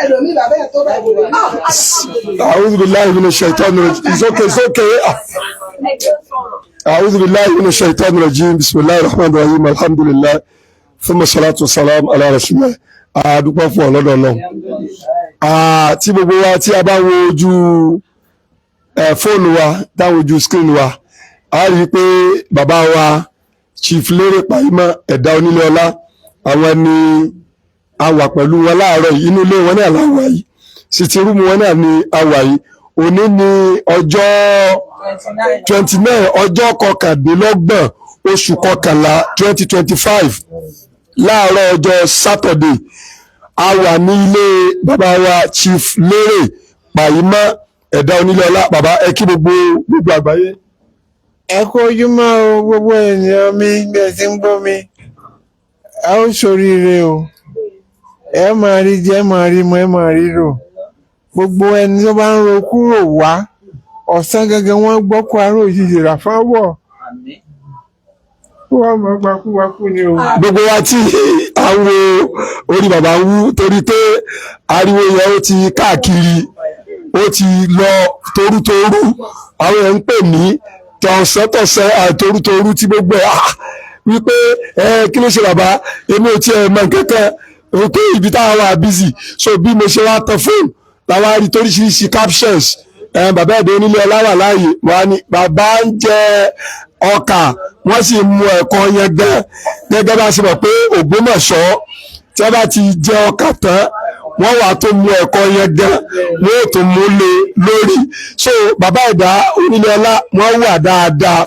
Ẹlòmíì bàbá ẹ̀ tó bá ìwé. أعوذ بالله من الشيطان الرجيم. It's okay, it's okay. أعوذ بالله من الشيطان الرجيم. بسم الله الرحمن الرحيم. الحمد لله ثم الصلاة والسلام على رسول الله. A dúpẹ́ fún ọlọ́dọ̀ náà. Tí gbogbo wa tí a bá wo ojú fóònù wa, táwọn ojú screen wa, a rí i pé bàbá wa, Chief Lérè Pàímọ́ Ẹ̀dá Onílé Ọlá, àwọn ni a wà pẹ̀lú wọn láàárọ̀ yìí. Inú ilé wọn náà la wà yìí, sitting room wọn náà ni a wà yìí. Òní ní ọjọ́ 29, ọjọ́ 29, oṣù 11, 2025, láàárọ̀ ọjọ́ Saturday. A wà ní ilé bàbá wa, Chief Lérè Pàímọ́ Ẹ̀dá Onílé Ọlá. Bàbá, ẹ kí gbogbo àgbáyé. Ẹ kú ojúmọ́ o, gbogbo ènìyàn mi, bí ẹ ti ń gbọ́ mi. Ẹ ó ṣoríire o. Ẹ máa rí jẹ, ẹ máa rí mu, ẹ máa rí rò. Gbogbo ẹni tó bá ń ro kúrò wá ọ̀sán gangan, wọ́n gbọ́ kó aró òjijì rà fáwọ̀, kó wọ́n máa gbakúwakú ni o. Gbogbo wa tí à ń wo orí bàbá ń wú torí pé ariwo yẹn ó ti káàkiri, ó ti lọ torútorú. Àwọn èèyàn ń pè mí tọ̀sán-tọ̀sán àtorútorú tí gbogbo ẹ̀ wípé ẹ kí ló ṣe bàbá. Èmi ò tiẹ̀ mọ̀ nǹkankan pé ibi táwọn wà busy. So bí mo ṣe wá tan fóònù làwọn á rí toríṣiríṣi captions, ẹ bàbá Ẹ̀dá Onílé Ọlá wà láàyè. Wọn á ní bàbá ń jẹ ọkà, wọ́n sì mú ẹ̀kọ yẹn gan, gẹ́gẹ́ bá a ṣe mọ̀ pé Ògbómọ̀ṣọ́, tí wọ́n bá ti jẹ ọkà tán, wọ́n wà tó mú ẹ̀kọ yẹn gan, wọ́n ò tó mú lé lórí. So bàbá Ẹ̀dá Onílé Ọlá, wọ́n wà dáadáa.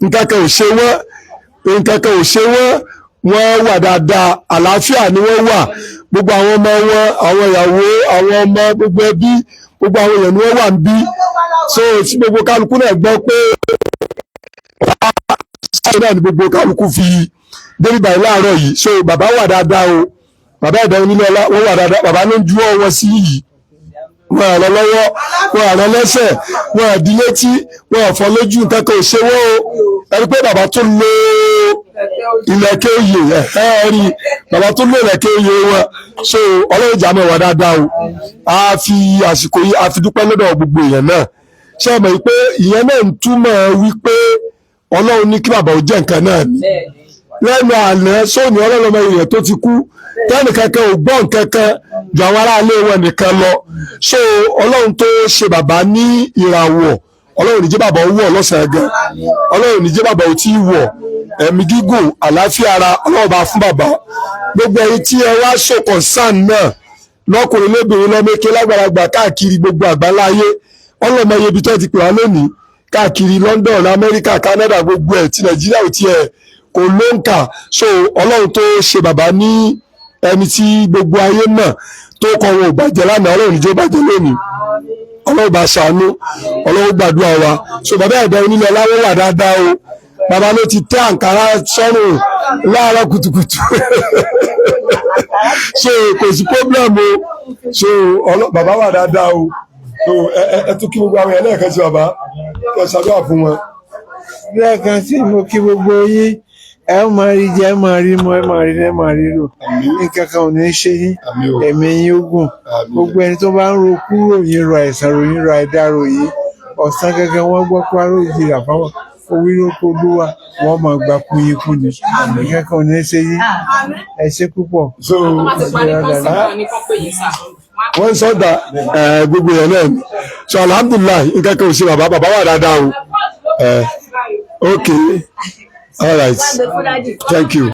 Nǹkan kan ò ṣe wọ́n, nǹkan kan ò ṣe wọ́n. Wọ́n wà dáadáa, àlàáfíà ni wọ́n wà. Gbogbo àwọn ọmọ wọn, àwọn ìyàwó, àwọn ọmọ, gbogbo ẹbí, gbogbo àwọn èèyàn ni wọ́n wà ń bí. So tí gbogbo kálukú náà gbọ́ pé sáyẹn náà ni gbogbo kálukú fi débi báyìí láàárọ̀ yìí. So bàbá wà dáadáa o. Bàbá Ẹ̀dá Onílé Ọlá, wọ́n wà dáadáa. Bàbá ló ń juwọ́ wọn sí yìí. Wọn àrọ lọ́wọ́, wọn àrọ lẹ́sẹ̀, wọn àdí létí, wọn àfọ lójú. Nǹkan kan ò ṣe wọ́n o. Ẹni pé bàbá tó lo ìlẹ̀kẹ̀ oyè ẹ̀ rí, bàbá tó lo ìlẹ̀kẹ̀ oyè wọn. So Ọlọ́run jà mọ́ wà dáadáa o. A fi àsìkò yìí, a fi dúpẹ́ lọ́dọ̀ gbogbo èèyàn náà. Ṣé ẹ mọ̀ pé ìyẹn náà ń túmọ̀ wípé Ọlọ́run ní kí bàbá ó jẹ́ nǹkan náà ni lẹ́nu àná sóòní? Ọlọ́run ọmọ èèyàn tó ti kú, tẹ́nì kankan ò gbọ́ nǹkan kan ju àwọn aráalé wọn nìkan lọ. So Ọlọ́run tó ṣe bàbá ní ìràwọ̀, Ọlọ́run ní jẹ́ bàbá ó wọ̀ lọ́sàn-án gan. Ọlọ́run ní jẹ́ bàbá ó tí ì wọ̀. Ẹ̀mí gígùn, àlàáfíà ara, Ọlọ́run bá fún bàbá. Gbogbo ẹ̀yin tí ẹ wá show concern náà, lọ́kùnrin, lóbìnrin, lọ́mọké, lágbàlagbà, káàkiri gbogbo àgbáláyé, ọlọ́mọ iye ibi tó ti pè wá lónìí, káàkiri London, Amẹ́ríkà, Canada, gbogbo ẹ̀ tí Nàìjíríà ò tiẹ̀ kò ló ń kà. So Ọlọ́run tó ṣe bàbá ní ẹni tí gbogbo ayé mọ̀, tó kọ wọn ò bàjẹ́ lánàá, Ọlọ́run níjó bàjẹ́ lónìí. Ọlọ́run bá ṣàánú, Ọlọ́run gbàdúrà wa. So bàbá Ẹ̀dá Onílé Ọláwọ́ wà dáadáa o. Bàbá ló ti tẹ́ àǹkárá sọ́rùn láàárọ̀ kùtùkùtù, so kò sí problem o. So bàbá wà dáadáa o. So ẹ tún kí gbogbo àwọn ẹlẹ́ẹ̀kan sí bàbá, kí ẹ ṣàdúrà fún wọn. Lẹ́ẹ̀kan sí, mo kí gbogbo yín. Ẹ ó máa rí jẹ, ẹ máa rí mu, ẹ máa rí, ẹ máa rí rò. Nǹkan kan ò ní ṣe yín. Àmín o. Ẹ̀mí yín ó gùn. Àmín. Gbogbo ẹni tó bá ń ro kúrò yín, ro àìsàn ròyìn, ro àìdá ròyìn, ọ̀sán gangan wọ́n gbọ́ pé aró ìjìyà fáwọn owírókò olúwa, wọ́n máa gba kú yín kú ni. Nǹkan kan ò ní ṣe yín. Ẹ ṣé púpọ̀. So Tó bá ti parí kọ́sì ní kán pè yín sà. Wọ́n sọ́dà gbogbo yẹn náà ni. So alhamdulillahi, nǹkan kan ò ṣe bàbá. Bàbá wà dáadáa o. Ok, all right, thank you.